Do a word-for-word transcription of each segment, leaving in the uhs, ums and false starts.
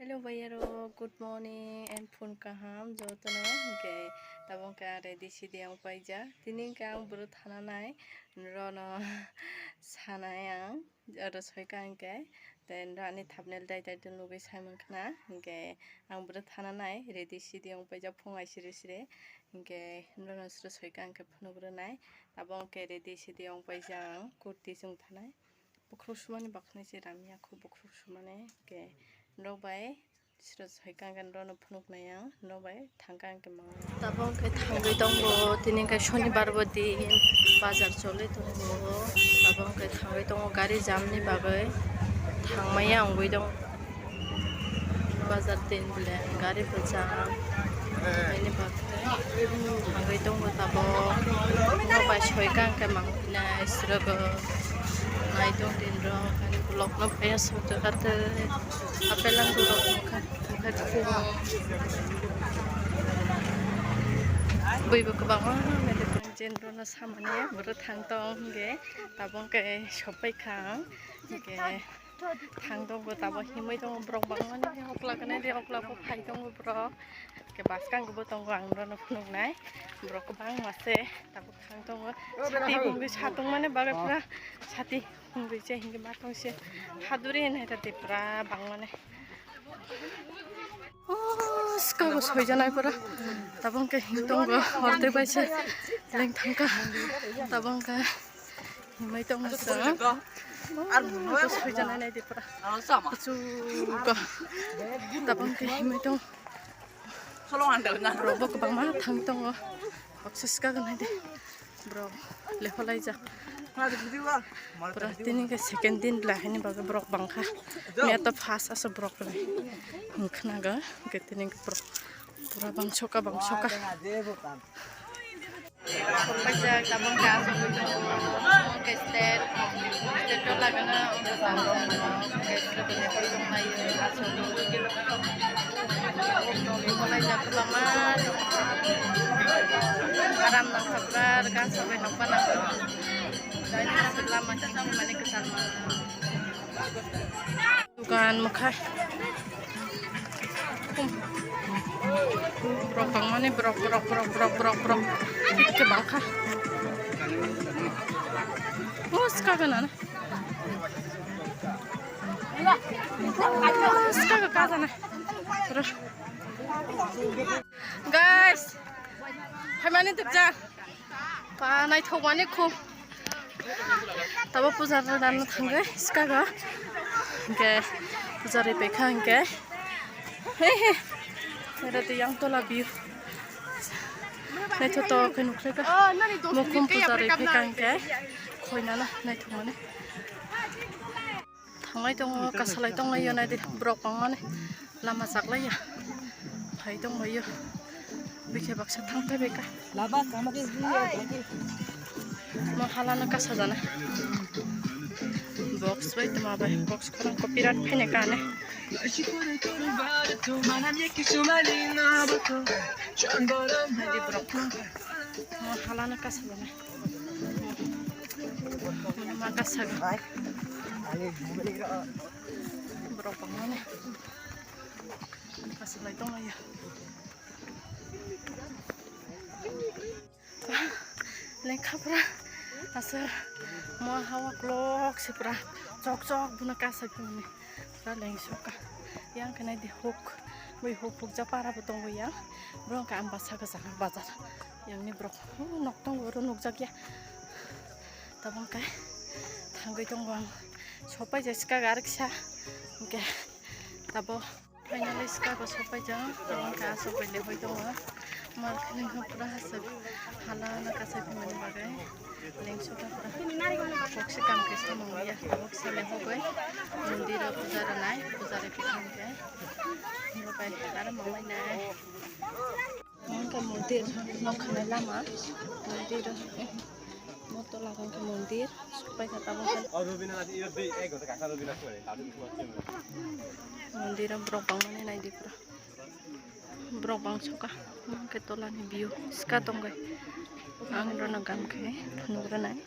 Hello bayaro, good morning and phun kaham jotono. Hingke tabok ke ang ready sidi ang paija. Tini hingke ang bwrwi thana nai, norono sanai ang, oro soika hingke. Then ani thumbnail dai dai nugui saimang khna. Hingke ang bwrwi thana nai, ready sidi ang paija phung ai siri siri. Hingke norono sro soika hingke phunuk rwnai. Tabok hingke ready sidi ang paija ang, kurti chwng thanai. Bukhuk sumani bakhnai se ramya kho bukhuk sumani ke norok bai siro sai kang kang rono phunuk nai ang norok bai thang kang ke mang. Tabok ke thangwi tongo tini ke shonibar bo din bazar choli tongo tabok ke thangwi tongo gari jam ni bagwi thangmaya wngwi tongo. Bazar din bole gari bo jam. Bini bagwi thangwi tongo tabok. Norok bai soi kang khe mang pinai srogo. Nai tong din rok ani vlog no phaiya sokjak atwi. Apel ang borok mokha mokha khe. Bui bo kwbangma mele jenro no samani bwrwi thang tong hwnkhe tabok khe sophaikha ang hwnkhe. Thang tongo tabok himwi tongo borok bangmani hokla gwnai de hokla bo phai tongo borok. Ke bwskang bo tongo ang norok phunuknai borok kwbangma se tabok thang tongo. Sati hungwi satung mani bagwi pura sati hungwi se hingwi ma tong se haduri hinwi ta de pura bangmani. Oh, sika bo soijanai pura tabok ke hing tongo orte bai se leng thangka tabok ke. Himai tongo chwng. Ar buno. Soijanai nai de pura. Kuchugo. Tabang ke himai tong. Borok bo kwbangma thang tongo. Baksa sika gwnai de. Borok lephalaijak. Pura tini ke second din lahini bagwi borok bangkha. Miya to first aso borok le. Hingkhna ga ke tini ke borok pura bangsoka bangsoka. Sokpaijak tabok khe asogwi tongo, omo khe step, step o lagana omo tangsa, omo khe step o lagwi tonglaio, asogwi. Tongwi bolaijak kwbangma, aram nangkha pura, gansa bai nokbar nangkha. Lama khe mani kwchangma. Dukan mokha. Borok tongmani borok, borok, borok, borok, borok, borok. Khe bangkha. Oh, sika gana na. Oh, sika ga kaja na. Guys, phaimani tukja. Pa naithokmani khum. Tabo puja rwna thangwi sikago. Hwnkhe puja rwi paikha hwnkhe. He he. Naithotok yang tola view. Naithotok khe nukhlaikha. Mukhum puja rwi paikha hwnkhe. Khoinano naithokmani. Thanglai tongo, kasalai tonglaio, naidi borok bangmani lama chaklaia. Phai tonglaio. Bikhe baksa thang phaibai ka. Mo halano kasa jana. Box bai toma bai, box khorang ko birat phaina kane. Naidi borok. Mo halano kasa jana. Mono ma kasago. Borok bangmani kasalai tonglaio. Lengkha pura asa mo hawa klok se pura chok chok bono kasa phimani pura lengsoka. Yang khe naidi huk bai huk huk ja para bo tongo yang. Borok khe ang basa kwchang bazar. Yang ni borok, oh, nok tongo, oro nukjakya. Tabok khe thangwi tongo ang. Sopai jai sika gari kisa. Hwnkhe tabo finally sika bo sopai jang. Tabok khe aswk bai lehoi tongo. Mar khini pura haswk hala na kasai phimani bagwi. Lengsuka pura. Boksi kam khe samung ya. Tabok kisa lehogwi. Mondir o puja rwnai. Puja rwi phikha hwnkhe. Aro mangwi nai. Hwnkhe mondir nokha ni lama, mondir, eh, motola hwnkhe mondir, supai kha tabok khe. Mondiro borok bangmani naidi pura. Borok bangsoka, hwnkhe tolani view sika tongkhe. Ang rwno gam khe phunuk rwnai,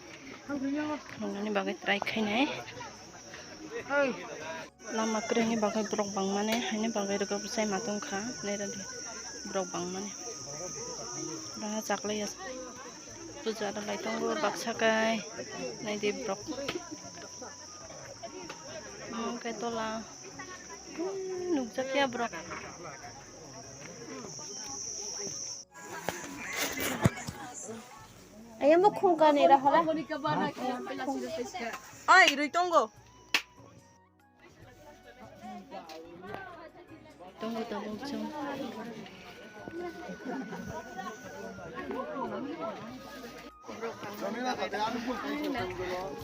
phunuknani bagwi try khainai. Lama kwrwini bagwi borok bangmani, haini bagwi rwgwi bwsai ma tongkha, nairadi borok bangmani. Baha chaklaiya puja rwlai tongo baksa kai, naidi borok. Omo khe tola, nukjakya borok. Ayang bo khungka ni rahora. Ai, rwi tongo. Tongo tabuk chwng.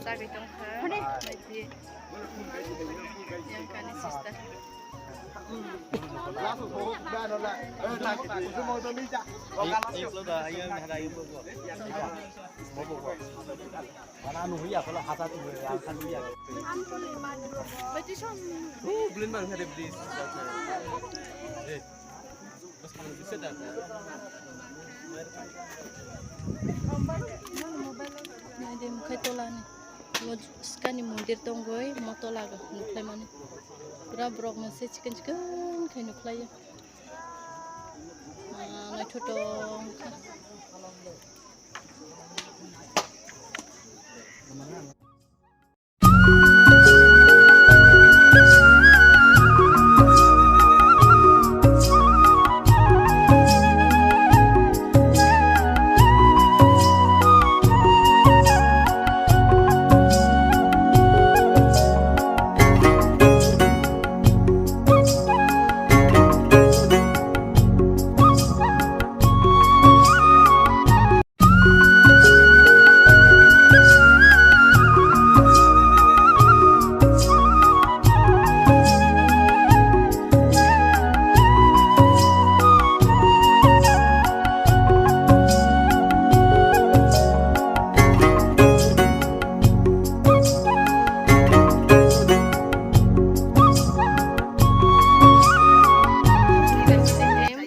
Chagwi tongkha. Yang kani sister. Naidi mukhai tolani. Skani mondir tongwi mo tola nukhlaimani. Pura borok mase chikon chikon khai nukhlaiyo. Ah, naithotok wngkha.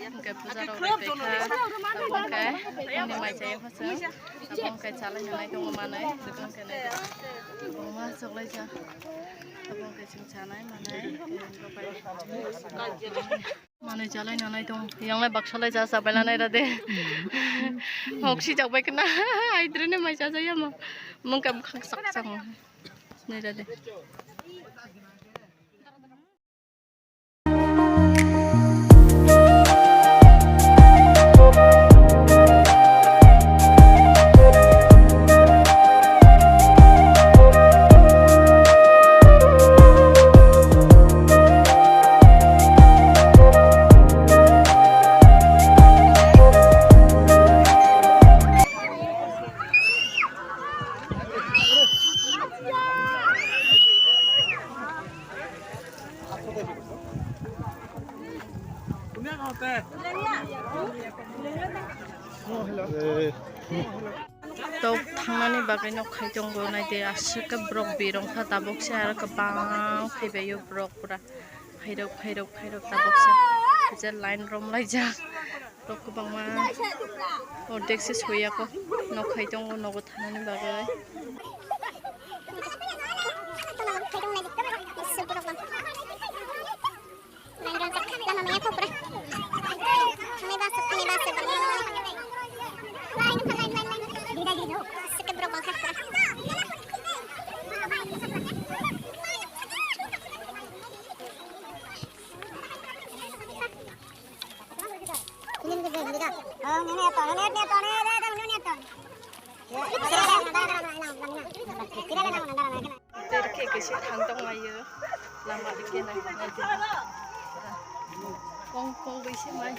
Hwnkhe puja rok bai tongkha, tabuk hwnkhe ani mai chaya phacha, tabuk hwnkhe chalai nanai tongo manai, tabuk hwnkhe nai tongo, tabuk ma choklaijak, tabuk hwnkhe chwng chanai manai, manui chalai nanai tong, yanglai baksa lai cha chabai lanai rade. Hok si chakbai khna, aidrene mai cha jaya mo, mungkha bwkhak sak sak mo, nai rade. Tok thangnani bagwi nok khai tongo, naidi aswk khe borok birong kha, tabuk se aro kwbang phaibaio borok pura phairok phairok phairok tabuk se je line rom laijak. Rok kwbangma ordek se soyako nok hai tongo, nogo thanani bagwi. Terke kesi thang tong layo, lama dike nai, nai dike. Kong, kong bai se mai.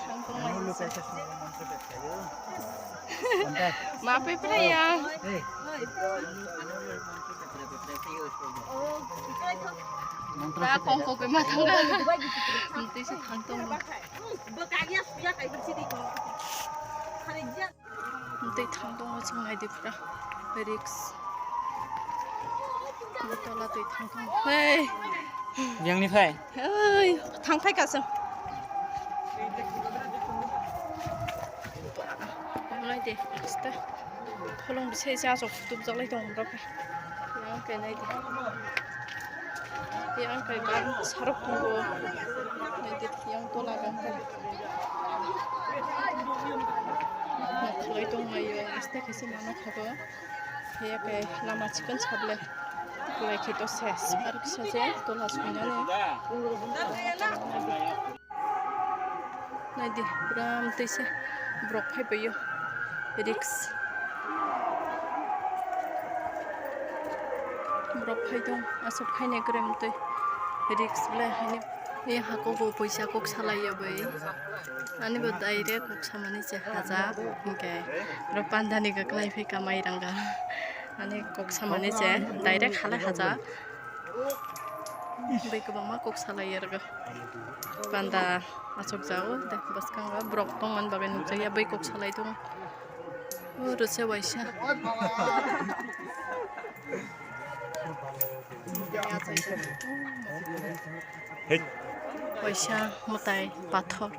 Thang tong layo. Ma pe pre ya. Ra kong ko ke ma thang ga. Mti se thang tong. Mti thang tong chwng nai di pura. Risk. Tola twi thang tong. Hey. Yang ni phai. Hey, thang phai ka chwng. Nai de, asta. Kholong bisai se asok tup jalai tong rok. Ang khe nai di. Yang khe bang sarok tongo. Nai di, yang tola gang khe. Nakhwlai tongmai o, aste khe se mano khago. Khe khe lama chikon sable. Kwlai khe to ses. Ar kisa je tola suinani. Naidi, pura amtwi se borok phaibaio, risk. Borok phaidong, aswk phainai kwrwi amtwi, risk belai haino. Ni hakogo poisa kok salaiya bai. Ani bo direct kok samani se hajak, hinkhe oro pandani kwklai phi kamai ranga. Ani kok samani se direct halai hajak. Bai kwbangma kok salai ya rwgo. Panda achuk jago, tei bwskango borok tongmani bagwi nukjakya, bai kok salai tongo. O rwse waisa. Waisa mwtai pathor.